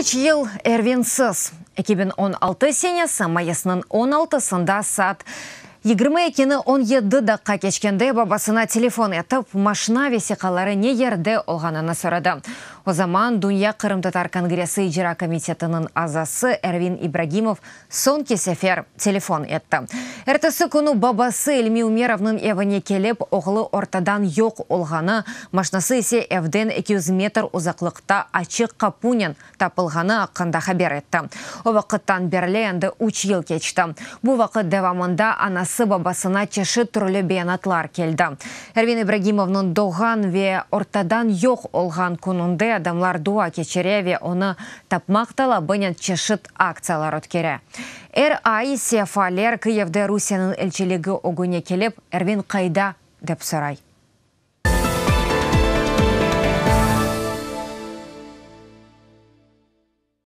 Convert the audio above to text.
Üç yıl Ervinsiz. 2016 senesi mayısnıñ 16-sında saat 22-ni 17 daqqa keçkende babasına telefon etip, maşina vesiqaları ne yerde olğanını soradı. O zaman Dünya Qırımtatar Kongressi icra komitetiniñ azası Ervin İbragimov soñki sefer telefon etti. Ertesi künü babası İlmi Umerovnıñ evine kelip, oğlu ortadan yoq olğanı, maşinası ise evden 200 metr uzaqlıqta açıq qapunen tapılğanı aqqında haber etti. O vaqıttan berli endi 3 yıl keçti. Bu vaqıt devamında anası babasına çeşit türlü beyanatlar keldi. Ervin İbragimovnıñ doğğan ve ortadan yoq olğan kününde adamlar dua keçire ve onı tapmaq talabınen çeşit aktsiyalar ötkere. Er ay ise faaller Kiyevde Rusiyeniñ elçiligi ögüne kelip, Ervin qayda dep soray.